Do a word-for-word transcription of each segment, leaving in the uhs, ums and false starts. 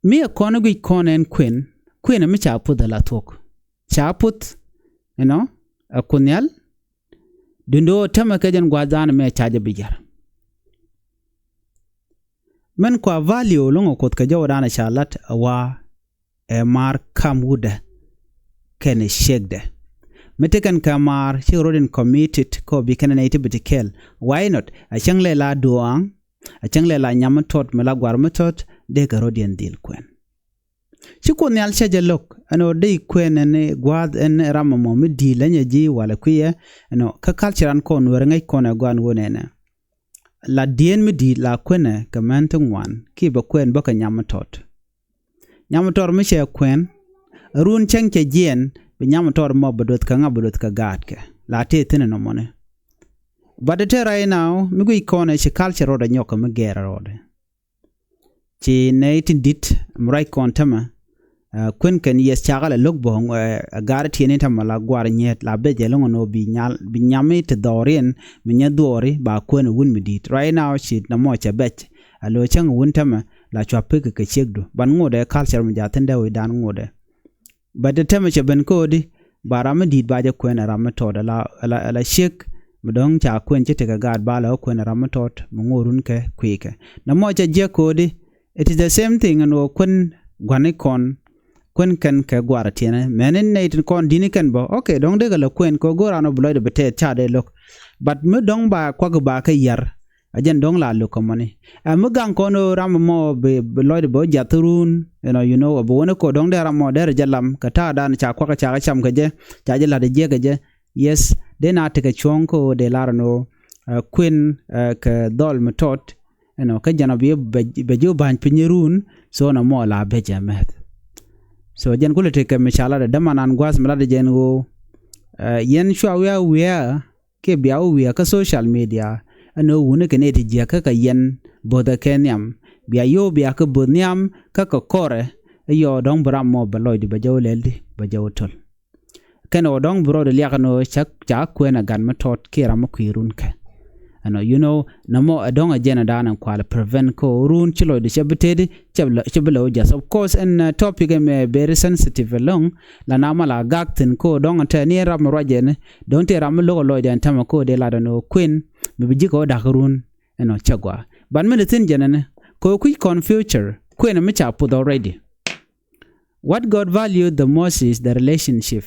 Mi ɛ kɔn i̱ guic kɔn ɛn kuën, kuën ɛ mi ca puth ɛ la thuɔ̱k. Ca puth, you know, ɛ Kuoth Nhial. Duundɛ ɣöö tämɛ kɛ jɛn gua̱a̱th daan ɛmɛ ca jɛ bi jiär. Min kua value lo̱ŋ ɛ Kuoth kɛ jɔwdan ɛ ca lat ɛ wa ɛ maar kam wutdɛ kɛnɛ ciekdɛ. Mi ti kɛn kɛ maar cikɛ rɔ̱diɛn committed kɛ ɣöö bi kɛn ɛ nɛy ti bi ti kɛɛl. Why not? A cäŋ lɛ la duɔ̱ɔ̱ŋ, a cäŋ lɛ la nyam mi tɔt mi la guar mi tɔt dee kɛ rɔ̱diɛn dhil kuɛn. Ci Kuoth Nhial cä jɛ lo̱k ɛn ɣöö dee kuɛn ɛn gua̱a̱th ɛn ram ɛmɔ mi di̱i̱t lä nyɛ ji̱ walɛ kui̱ ɛ ɛn ɣöö kä culture an kɔn Nuäär ŋäc kɔn ɛ gɔaa ɛn ɣöö nɛnɛ. La dieen mi di̱i̱t la kuenɛ kɛ män ti ŋuan kiɛ bɛ kuɛn bä kɛ nyam mi tɔt. Nyam mi tɔt mi cɛ kuɛn, run cäŋ cɛ jiɛn bi nyam mi tɔt mɔ bɛ duɔth kɛ ŋa bɛ duɔth kɛ gaatkɛ. La tëë thi̱n ɛnɔmɔni. But te right now mi guic kɔn ɛ ci culture rɔɔdɛ nyɔk kɛ mi gɛɛr rɔɔdɛ. Ci nɛy tin di̱t mi ruac kɔn tämɛ. Kuën kɛn yieth cakɛ lɛ lo̱k bä ɛ gaari tiɛni tämɛ la guar nyiet la beth jɛ lo̱ŋ ɛn ɣöö bi nyal bi nyami ti dhɔriɛn mi nyɛ dhuɔri ba kuën wun mi di̱t. Right now ci nɔmɔ cɛ bɛc a lo̱ cäŋ wun tämɛ la cua pek kɛ ciekdu ban ŋotdɛ culture mi ja̱thin dee wi̱dan ŋotdɛ. But ti tämɛ cɛ ben ko̱o̱di ba ram mi di̱i̱t ba jɛ kuɛn ɛ ram mi tɔt ala ala ciek mi dɔ̱ŋ ca kuɛn ci tekɛ gaat ba lɛ wä kuɛn ɛ ram mi tɔt mi ŋo̱o̱run kɛ kui̱kɛ. Nɔmɔ cɛ jiäk ko̱o̱di. It is the same thing ɛn ɣöö kuɛn gua̱nikɔn kuɛn kɛn kɛ gua̱a̱r tiɛnɛ mɛni nɛy tin kɔn di̱ni kɛn bä. Okay, dɔ̱ŋ dee kɛ lɛ kuɛn kɛ ɣöö go̱o̱r an ɣöö bi lɔcdɛ bi tɛɛth ca dee lo̱k. But mi dɔ̱ŋ ba kuak ba kɛ yar. A jɛn dɔ̱ŋ la lo̱k kɛ mɔni. Ɛ mi gaŋ kɔn ɣöö ram mɔ bi bi lɔcdɛ bä jath run. You know, you know, bi wä ni kɔ dɔ̱ŋ dee ram mɔ derɛ jɛ lam kɛ ta̱a̱ dan ca kuak ca kɛ cam kɛ jɛ. Ca jɛ la̱t jiɛk kɛ jɛ. Yes, dee na tekɛ cuɔ̱ŋ kä ɣöö dee lar ɛn ɣöö kuën kɛ dhɔl mi tɔt. You know, kä jɛn ɔ bi bɛ ji̱ ba̱ny piny run. So nɔmɔ la bɛ jɛ mɛth. So jɛn kulɛ tekɛ mi ca lat ɛ däman an gua̱th mi lat ɛ jɛn ɣöö yɛn cua wiaa wiaa kiɛ bia wä wiaa kä social media. Ɛn ɣöö wuni kɛ nɛy ti jiäk kä kɛ yɛn bo̱thɛ kɛ nhiam bia yio̱w bia kä bo̱th nhiam kä kɛ kɔrɛ. Ɛ yɔɔ dɔ̱ŋ bi ram mɔ bɛ lɔcdi bɛ jɛ wä lɛldi bɛ jɛ wä töl. Kɛn ɣöö dɔ̱ŋ bi rɔɔdɛ liak ɛn ɣöö ca ca kuɛn ɛ gat mi tɔt kiɛ ram mi kui̱ run kɛ. Ɛnɔ, you know, nɔmɔ ɛ dɔ̱ŋ ɛ jɛn ɛ da̱a̱n ɛn kual prevent kä ɣöö run ci lɔcdɛ cɛ bi tëëdi cɛ bi lɛ cɛ bi lɛ wä jath. Of course ɛn topic ɛmɛ very sensitive ɛlɔ̱ŋ. La na ma la gak thi̱n kä ɣöö dɔ̱ŋ ɛn te ni ɛn ram mi ruac ɛn dɔ̱ŋ tëë ram mi lo̱k ɛ lɔcdɛ ɛn tämɛ kä ɣöö dee lat ɛn ɣöö kuën mi bi ji̱ kɛ wä da̱k run. Ɛnɔ cɛ gɔaa. But mi ni thi̱n jɛn ɛn kä ɣöö kui̱c kɔn future kuën mi ca puth already. What God value the most is the relationship.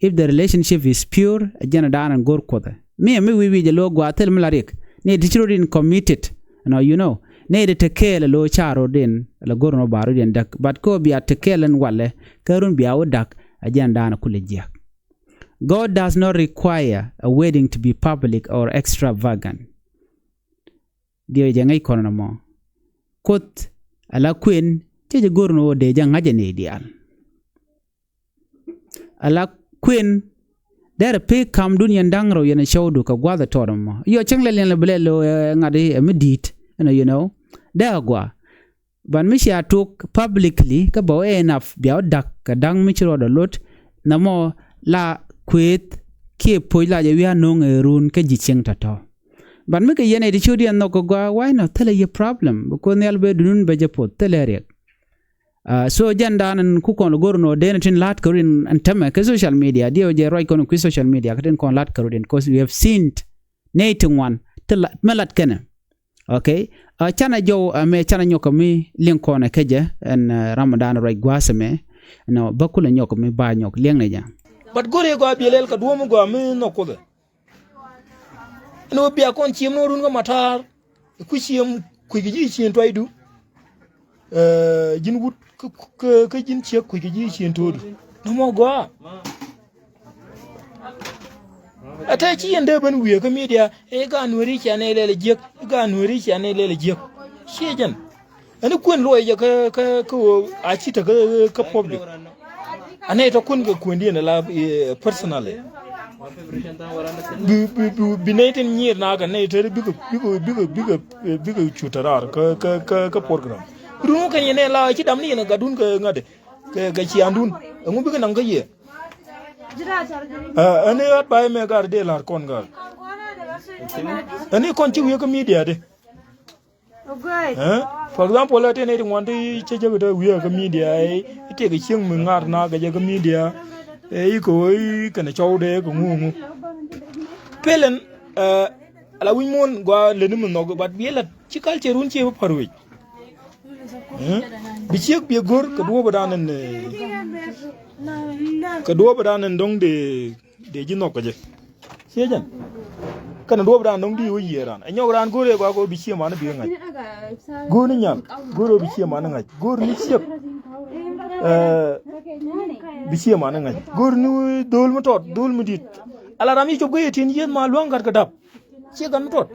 If the relationship is pure, ɛ jɛn ɛ da̱a̱n ɛn go̱r kuɔthɛ. Mi ɛ mi wi̱i̱ wi̱i̱ jɛ lo̱ gua̱a̱th thil mi la riɛk ni ti ci rot in committed. Ɛnɔ, you know, ni ti te kɛɛl ɛ lo̱ ca rot in la go̱r nɔ ba rot in däk. But kä bia te kɛɛl ɛn walɛ kä run bia wä da̱k. Ɛ jɛn ɛ da̱a̱n ɛ kulɛ jiäk. God does not require a wedding to be public or extravagant. Diɛw jɛ ŋäc kɔn nɔmɔ. Kuoth ala kuën cɛ jɛ go̱r ni ɣöö dee jɛ ŋa̱c ɛ nɛy diaal. Ala kuën derɛ pek kamdun yɛn da̱ŋ rɛw yɛn ɛ cɔwdu kɛ gua̱th ɛ tɔɔt ɛmɔ. Yɔ cäŋ lɛ liɛn lɛ bi lɛ lo̱ ɛ ŋa̱t ɛ mi di̱i̱t ɛnɔ, you know. Dee a gɔaa. Ban mi cia tok publicly kä bɛ wä enough bia wä da̱k kɛ da̱ŋ mi ci rɔɔdɛ lot. Nɔmɔ la kuëëth kiɛ poc la jɛ wi̱i̱ a no̱o̱ŋ ɛ run kä ji̱ cieŋ tɔ̱tɔ̱. Ban mi kɛ yɛn ɛ ti ciöt yɛn nhɔk kɛ gɔaa, why not? Thilɛ yɛ problem. Bi Kuoth Nhial bɛ dunun bɛ jɛ poth, thilɛ riɛk. So jɛn dan ɛn ku kɔn lɛ go̱r nɔ den tin la̱t kɛ rin ɛn tämɛ kɛ social media diɛ wä jɛ ruac kɔn kui̱ social media kɛ tin kɔn la̱t kɛ rin, 'cause we have seen nɛy ti ŋuan ti mɛ la̱t kɛnɛ. Okay. Canɛ jɔw ɛmɛ canɛ nyɔk kɛ mi liŋ kɔn ɛ kɛ jɛ ɛn Ramadan ruac gua̱a̱th ɛmɛ. Ɛn bä kulɛ nyɔk kɛ mi ba nyɔk liɛŋnɛ jɛ. But go̱r yɛ gɔaa biɛ lɛl kɛ duɔ̱ɔ̱m gɔaa mi nhɔk Kuoth ɛ. Ɛn ɣöö bia kɔn ciëm ni ɣöö run kä mataar. Ɛ kui̱ ciëm kui̱ kɛ ji̱ ciën tuaydu. Ɛ ji̱n wut kä, kä, kä ji̱n ciek kui̱ kɛ ji̱ ciën to̱o̱du. Nɔmɔ gɔaa. Ɛ te ci yɛn dee ben wiee kä media, ɛ gaat Nuääri cia nɛy lɛl ɛ jiäk, ɛ gaat Nuääri cia nɛy lɛl ɛ jiäk. Ciɛ jɛn. Ɛn i̱ kuën luɔc jɛ kä, kä, kä ɣöö a ci te kä, kä public. A nɛy tɔ kuën kɛ kuëndiɛn ala, eh, personally. Bi, bi, bi, bi nɛy tin nyiir nakä nɛy teri bikɛ, bikɛ, bikɛ, bikɛ, eh, bikɛ cu te raar kä, kä, kä, kä program. Run kɛn yɛn nɛy la ci dam ni yɛn ɛ gatdun kɛ ŋa̱t kɛ, kɛ ciaandun. Ɛŋu bikɛ naŋ kä yɛ? Ɛn i̱ ɣät ba imɛ gat dee la̱r kɔn gat. Ɛn i̱ kɔn ci wiee kä media di. Ɛ? For example, ɛ tëë nɛy ti ŋuan ti cä jek kä wi̱i̱ kä media, ɛ, i̱ tëëkɛ cieŋ mi ŋa̱r na kɛ jɛ kä media, ɛ, i̱ kɛ ɣöö i̱ kɛnɛ cɔwdɛ kɛ ŋu ŋu. Pelen, ɛ, ala wi̱c muɔ̱ɔ̱n gɔaa leni mi nhɔk, but bi ɛ lat ci culture run cie bi pa̱r wec. Ɛ? Bi ciek bi ɛ go̱r kɛ duɔ̱ɔ̱pdan ɛn, ɛ, kɛ duɔ̱ɔ̱pdan ɛn dɔ̱ŋ dee, dee ji̱ nhɔk kɛ jɛ. Ciɛ jɛn. Kɛnɛ duɔ̱ɔ̱pdan dɔ̱ŋ di wä yiëë ran. Ɛ nyɔk ran go̱r ɛ gɔaa kɛ ɣöö bi ciëë man bi ŋa̱c. Go̱r ni nyal. Go̱r ɣöö bi ciëë man ŋa̱c. Go̱r ni ciek. Ɛ, bi ciëë man ŋa̱c. Go̱r ni dhol mi tɔt, dhol mi di̱t. Ala ram i̱ cop kä yɛ tin yieth ma luäŋ gat kɛ dap. Ciɛ gat mi tɔt.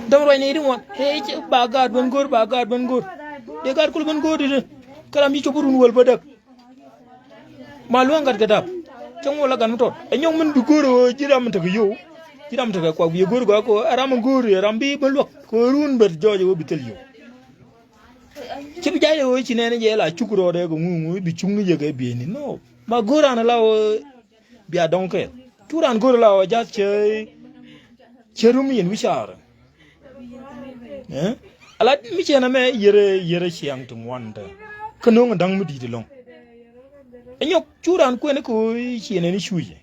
Däm ruac ni ri ŋuan. Ɛ, ba gaat ben go̱r, ba gaat ben go̱r. Dee gaat kul ben go̱r di de. Kä ram i̱ cop run wäl bä däk. Ma luäŋ gat kɛ dap. Cä ŋuɔl la gat mi tɔt. Ɛ nyɔk min bi go̱r ɣöö ji̱ ram mi tekɛ yio̱w. Ji̱ ram mi tekɛ kuak bi go̱r gɔaa kɛ ɣöö ɛ ram mi go̱r ɛ ram bi ben luäk. Kɛ ɣöö run bät jɔɔc ɛ ɣöö bi thil yio̱w. Ci bi ja̱c ɛ ɣöö ci nɛɛni jɛ la cuk rɔɔdɛ kɛ ŋuŋ ɣöö bi cuk ni jɛ kɛ bieyni. No. Ma go̱r an la ɣöö bia dɔŋ kɛɛl. Cu ran go̱r la ɣöö ja̱th cɛ, cɛ rum yin wi̱caarä. Ɛ? Ala mi cɛ na mɛ yɛrɛ, yɛrɛ ciaŋ ti ŋuan te. Kä no̱o̱ŋ da̱ŋ mi di̱i̱t ɛlɔ̱ŋ. Ɛ nyɔk cu ran kuɛn kä ɣöö ciɛ nɛn i̱ cuucɛ.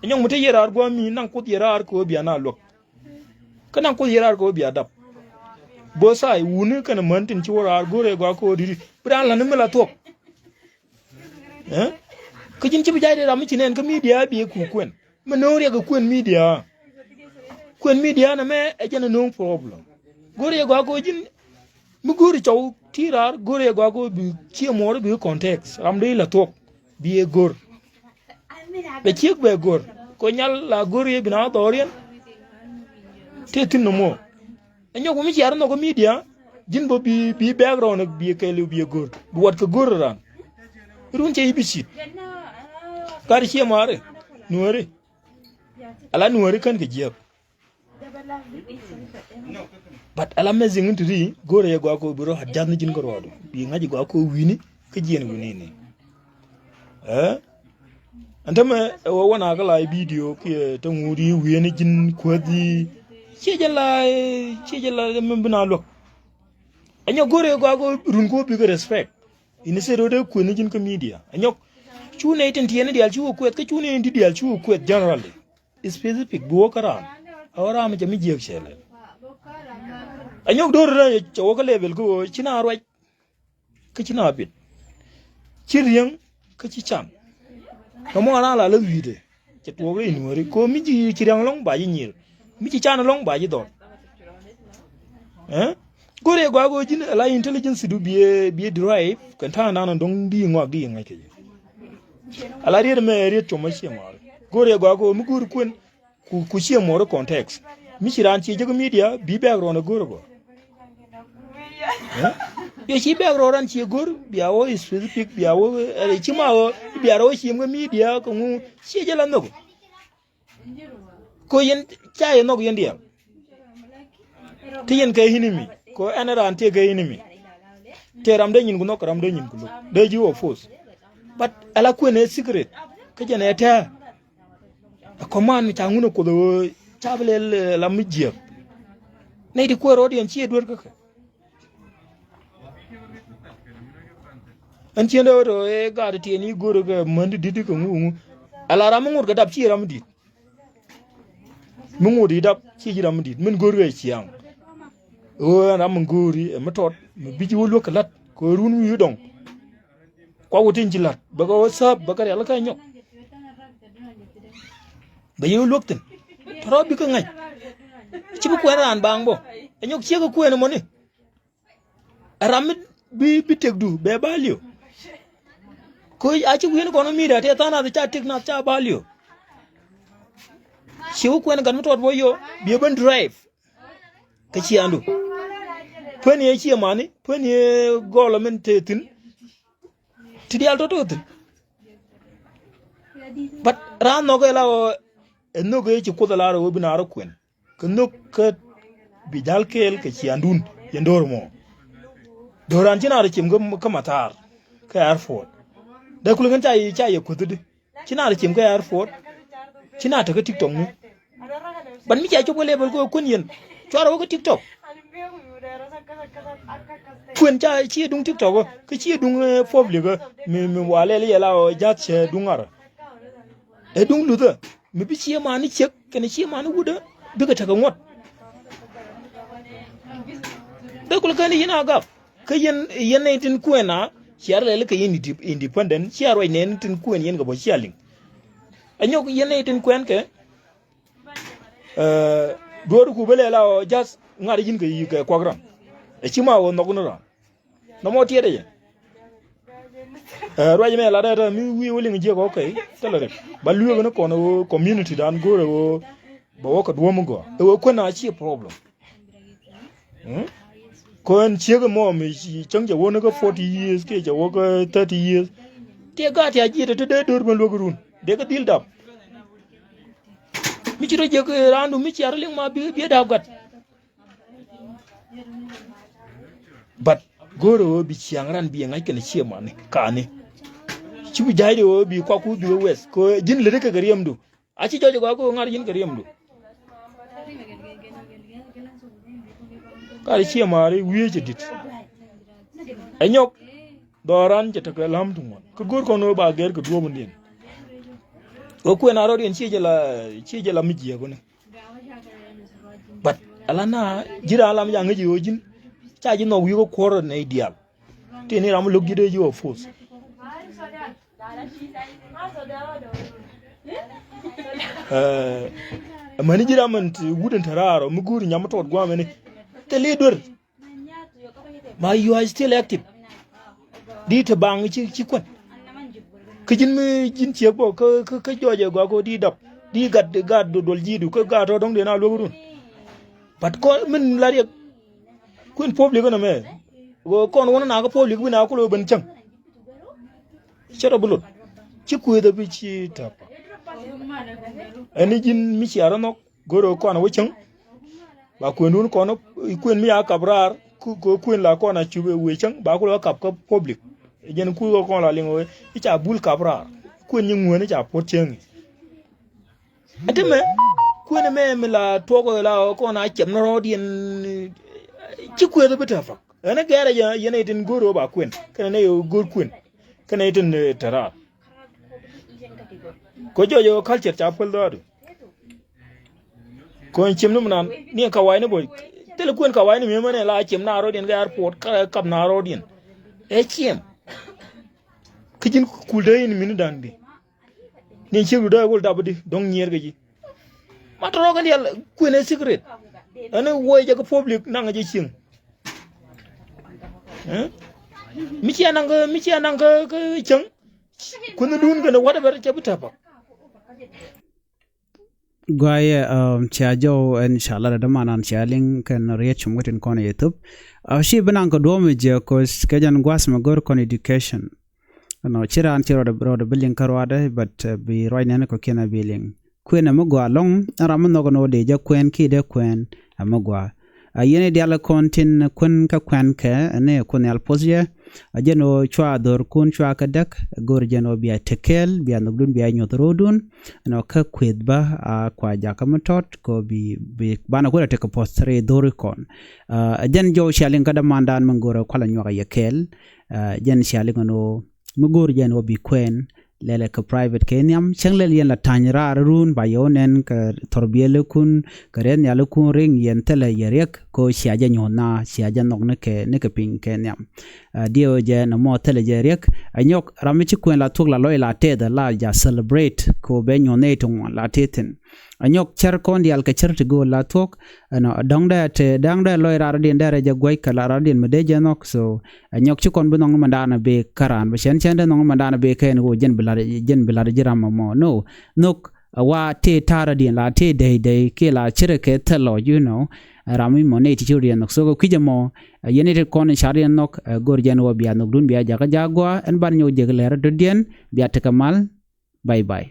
Ɛ nyɔk mi te yɛ raar gua̱a̱m mi naŋ kuoth yɛ raar kɛ ɣöö bia na luäk. Kä naŋ kuoth yɛ raar kɛ ɣöö bia dap. Both side wuni kɛnɛ män tin ci wä raar go̱rɛ gɔaa kɛ ɣöö di̱t. Bi raan la̱t ni mi la thuɔ̱k. Ɛ? Kä ji̱n ci bi ja̱c dee ram mi ci nɛn kä media bi ku kuɛn. Mi no̱o̱ŋ riɛk kɛ kuɛn media. Kuɛn media nɛ mɛ ɛ jɛn ɛ no̱o̱ŋ problem. Go̱r yɛ gɔaa kɛ ɣöö ji̱n mi go̱r cɔw ti raar go̱r yɛ gɔaa kɛ ɣöö bi ciɛ muɔɔr bi context. Ram dee la thuɔ̱k bi yɛ go̱r. Bɛ ciek bɛ go̱r. Kɛ nyal la go̱r yɛ bi na dhɔriɛn. Tëë thi̱n nɔmɔ. Ɛ nyɔk mi ciar nhɔk kä media, ji̱n bä bi, bi background bi kɛɛliw bi go̱r. Bi wat kɛ go̱r ran. Run cɛ i̱ bi cit. Gat ciɛ mari, nuäri. Ala nuäri kän kɛ jiäk. But ala amazing in ti ri, go̱r yɛ gɔaa kɛ bi rɔ hat ja̱th ni ji̱n kä ruɔdu. Bi ŋa̱c gɔaa kɛ wi̱ni, kä jiɛn wi̱ni ni. Ɛ? Ɛn tämɛ ɛ wä wä na kä la i̱ video kiɛ te ŋut i̱ wi̱i̱ni ji̱n kuäthi. Ciɛ jɛ la, ciɛ jɛ la mɛ bi na luäk. Ɛ nyɔk go̱rɛ gɔaa kɛ run kɛ wä bikɛ respect. Ini sɛ rot ɛ kuäthi ji̱n kä media. Ɛ nyɔk cu nɛy tin tiɛɛni diaal cu kɛ kuɛth kä cu nɛy ti diaal cu kɛ kuɛth generally. Specific bi wä kä ram. Ɛ wä ram cɛ mi jiäk cɛ lɛ. Ɛ nyɔk do̱r rɛ cɛ wä kä level kɛ wä ci na ruac. Kä ci na pit. Ci riäŋ kä ci can. Kɛ mɔ ran la lä wi̱i̱dɛ. Cɛ tuɔɔk rɛy nuɔ̱ɔ̱ri. Ko mi ci, ci riäŋ lɔ̱ŋ ba ji̱ nyir. Mi ci can lɔ̱ŋ ba ji̱ dhɔr. Ɛ? Go̱rɛ gɔaa go̱ ji̱n ala intelligence du biɛ, biɛ derive. Kɛ ta̱a̱ nan dɔ̱ŋ di ŋɔak di ŋa̱c kɛ jɛ. Ala riet mɛ riet cɔmɔ ciɛ mɔɔr. Go̱rɛ gɔaa go̱ mi go̱r kuën. Ku, ku ciɛ muɔr context. Mi ci raan ciɛ jek media, bi background ɛ go̱r ɛ gɔr. Ɛ? Yɛ ci background raan ciɛ go̱r, bia wä specific, bia wä, ɛ, ci ma wä, bia rɔ ciɛ ŋä media, kɛ ŋu, ciɛ jɛ la nhok. Ko yɛn, ca yɛ nhok yɛn diaal. Ti yɛn kɛ enemy, ko ɛn raan tëë kɛ enemy. Tëë ram dee nyin ku nhok, ram dee nyin ku luk. Dee ji̱ wä force. But ala kuën ɛ secret, kä jɛn ɛ tɛɛ. Ɛ command mi ca ŋun ɛ kuoth ɛ ɣöö ca bi lɛl, eh, lam mi jiäk. Nɛy ti kuäär rɔɔdiɛn ci ɛ duer kä kɛ. Ɛn cien dee ɣöö tɔ ëë gaat tiɛɛn i̱ go̱o̱r kɛ män ti di̱t kɛ ŋu ŋu. Ala ram mi ŋot kɛ dap ci ram mi di̱t. Mi ŋot i̱ dap ci ji̱ ram mi di̱t min go̱o̱r kɛ ciaŋ. Ɣöö ɛn ram mi go̱o̱r i̱ ɛ mi tɔt mi bi ji̱ wä luäk kɛ la̱t kɛ ɣöö run wi̱i̱ dɔŋ. Kua wä tin ci la̱t bɛ kɛ wä sääp bɛ kɛ rial kä nyɔk. Bɛ yɛ wä luäk thi̱n tɔ̱rɔ bikɛ ŋa̱c. Ci bi kuɛn raan baaŋ bä ɛ nyɔk ciek ɛ kuɛn ɛmɔni. Ɛ ram mi bi, bi tëkdu bɛ value. Koc a ci wi̱i̱n kɔn mi da tɛ tha̱a̱ŋ nath ca tëk nath ca value. Ci wä kuɛn gat mi tɔt bä yɔ bi ɛ ben drive. Kä ciaŋdu. Puɛn yɛ ciɛ mani, puɛn yɛ gɔl min te thi̱n. Ti diaal tɔ̱ tɔ̱ thi̱n. But raan nhɔk ɛ la ɣöö ɛ nhök ɛ ci kuoth ɛ la rɔ ɣöö bi naar ɛ kuɛn. Kɛ nhök kä bi jal kɛɛl kɛ ciaŋdun yɛn do̱r mɔ. Do̱ran ci naar ɛ cim kä, kä matar kä airport. Dee kulɛ ŋän ca yɛ, ca yɛ kuäthädi. Ci na rɛ cim kä airport. Ci na tekä TikTok ni. But mi cia cop kä level kɛ kuän yɛn. Cuarɛ wä kä TikTok. Kuën ca ciɛ duŋ TikTok kä ciɛ duŋ, eh, public, eh, mi, mi walɛ li yɛ la ɔ jath cɛ duŋ ŋarä. Ɛ duŋ luthä mi bi ciɛ mani ciek kɛnɛ ciɛ mani wudä bikɛ tekɛ ŋuɔ̱t. Dee kulɛ kɛn yɛn a gap kä yɛn, yɛn nɛy tin kuɛn a ciar lɛli kɛ yɛn inde-, independent, ciar ruac nɛn tin kuɛn yɛn kɛ bɔ cia liŋ. Ɛ nyɔk yɛn nɛy tin kuɛn kɛ, eh, duɔ̱ɔ̱r ku bä lɛl a ɔ jath ŋa̱r ji̱n kɛ yi kɛ kuak ram. Ɛ ci ma wä nhɔk ni ram. Nɔmɔ tiɛt ɛ yɛ. Eh, ruac mɛ la dee tɛ mi wi̱i̱ wä liŋ jiɛk, okay. Thilɛ rik ba lueek ni kɔn ɛ wä community dan go̱o̱rɛ wä bɛ wä kɛ duɔ̱m gɔaa ɛ wä kuän a ci problem. Hmm? Kɔn ciek mɔ mi ci cäŋ cɛ wä ni kä forty years kiɛ cɛ wä kä thirty years. Tiɛ gaat ya ji̱ tɛ te dee do̱r ben luäk run dee kä dhil dap. Mi ci rɔ jiɛk, eh, raandu mi ci a rɔ liŋ ma bi, bi dap gat. But go̱o̱rɛ ɣöö bi ciaŋ ran bi ɛ ŋa̱c kɛnɛ ciɛ mani ka̱ni. Ci bi ja̱cdɛ ɣöö bi kuak ku bi weth kɛ ɣöö ji̱n lät kɛ kɛ riɛmdu. A ci jɔc ɛ gɔaa kɛ ɣöö ŋa̱r ji̱n kɛ riɛmdu. Kar ciɛ mari wi̱i̱ cɛ di̱t. Ɛ nyɔk dhɔran cɛ tekɛ la̱m ti ŋuan kä go̱o̱r kɔn ɣöö ba gɛr kɛ duɔ̱ɔ̱p in diɛn. Ɣöö kuɛn a rɔ̱diɛn ciɛ jɛ la, ciɛ jɛ la mi jiɛk wä ni. But ala na ji̱n ram lam ja̱ ŋäc i̱ ɣöö ji̱n ca ji̱ nhɔk wi̱i̱ kä kuɔ̱r nɛy diaal. Tëë ni ram mi lo̱k ji̱ dee ji̱ ɣöö force. Eh, amäni ji̱ ram min ti wut in te raar ɔ mi guur nyam mi tuɔt gua̱a̱mɛni. Thil i̱ duer. Ma you are still active. Di te baŋ ci, ci kuän. Kä ji̱n mi ji̱n ciek bä kä, kä, kä jɔɔc ɛ gɔaa kä di dap. Di gat, gat duɔl ji̱du kä gat tɔ dɔ̱ŋ dee na luäk run. But kɔn min la riɛk. Kuën public nɔmɛ. Kɔn wänä na kä public bi na kulɛ ben cäŋ. Cɛ rɔ bi lot. Ci kuëth ɛ bi ci tap. Ɛn ni ji̱n mi cia rɔ nhɔk. Go̱rɛ kɔn a wä cäŋ. Ba kuëndun kɔn, kuën mi a kap raar ku, ku kuën la kɔn a cup wëë cäŋ ba kulɛ kap kä public. Jɛn kuëë kɔn la liŋ wee i̱ ca bul kap raar. Kuën nyi ŋuäni ca puɔt cäŋ i̱. Ɛ te mɛ kuën mɛ mi la tuɔk la kɔn a cɛm ni rɔɔdiɛn. Ci kuëth bi te fak ɛn gɛɛrɛ yɛn itin go̱r wä ba kuën kɛnɛ ni go̱r kuën kɛnɛ itin te raar. Kɔ jɔc ɛ culture ca päl dhaadu. Kɔn ciem ni mi nan ni kawaini bɔ. Thilɛ kuën kawaini mi mɛnɛ la ciem na rɔɔdiɛn kɛ airport ka kap na rɔɔdiɛn. Ɛ ciem. Kä ji̱n kul dee in mini da̱ŋ di. Ni ciek du dee wol dap di dɔ̱ŋ nyier kɛ ji̱. Ma tɔrɔ kɛ dial kuën ɛ secret. Ɛn wuɔy jɛ kɛ public naŋ jɛ cieŋ. Eh? Mi cia naŋ kä, mi cia naŋ kä, kä cäŋ. Kuën dun kɛn whatever cɛ bi tapa. Guayɛ, um, cia jɔw ɛn ca lat ɛ dämanan cia liŋ kɛn riet cum kä tin kɔn yɛ thop. A ci bi naŋ kɛ duɔ̱ɔ̱m jiɛ kos kɛ jɛn gua̱th mɛ go̱r kɔn education. Ɛnɔ ci raan ci rɔɔdɛ, rɔɔdɛ bi liŋ kä ruaadɛ, but, uh, bi ruac nɛn kɔ kiɛn a bi liŋ. Kuën ɛmɛ gɔaa lɔ̱ŋ, ɛn ram mi nhɔk ɛn ɣöö dee jɛ kuɛn kiɛ dee kuɛn ɛmɛ gɔaa. A yɛn i̱ diaal kɔn tin kuën kä kuɛn kɛ ɛn i̱ kun nhial poth yɛ. A jɛn ɣöö cua dhorkun cua kä däk, go̱r jɛn ɣöö bia te kɛɛl, bia nhökdun bia nyuɔth ro̱o̱dun. Ɛnɔ kä kuëth bä a kua jakä mi tɔt kɔ bi, bi banɛ kuël a tekɛ poth rɛy dhori kɔn. A jɛn jɔw cia liŋ kä dämandan mi go̱r ɛ kualɛ nyuak a yɛ kɛɛl. A jɛn cia liŋ ɛn ɣöö mi go̱r jɛn ɣöö bi kuɛn lɛlɛ kɛ private kɛ nhiam cäŋ lɛl yɛn la ta̱ny raar run ba yɛ wä nɛn kɛ thɔrbiɛlikun kɛ rɛth nhialikun riŋ yɛn thilɛ yɛ riɛk kɛ ɣöö cia jɛ nyuɔ̱th na cia jɛ nhɔk ni kɛ, ni kɛ piny kɛ nhiam. A diɛ ɣöö jɛ nɔmɔ thilɛ jɛ riɛk. A nyɔk ram mi ci kuɛn la thuɔ̱k la lɔc la tɛth la ja celebrate kɛ ɣöö bɛ nyuɔ̱th nɛy ti ŋuan la tëë thi̱n. A nyɔk cär kɔn diaal kɛ cär ti gööl la thuɔ̱k. Ɛnɔ dɔ̱ŋ dee te dɔ̱ŋ dee lɔc raar diɛn dee rɛ jɛ guäc kɛ la raar diɛn mi dee jɛ nhɔk. So a nyɔk ci kɔn bi nhɔk ni mɛndan a bek kä raan bi cɛn cɛn dee nhɔk ni mɛndan a bek kɛn ɣöö jɛn bi lat, jɛn bi lat ji̱ ram ɛmɔ. No, nhök a wa tëë ta̱rä diɛn la tëë dɛy dɛy kiɛ la cärɛ kɛ thil lɔc, you know. Ram mi mɔ nɛy ti ci rɔ diɛn nhɔk. So kɛ kui̱c ɛmɔ a yɛn i̱ ti kɔn i̱ car yɛn nhɔk. Ɛ go̱r jɛn ɣöö bia nhɔkdun bia jakä ja̱ gua̱a̱ ɛn ban nyɔk jek lɛr dɔ̱diɛn bia tekɛ mal. Bye bye.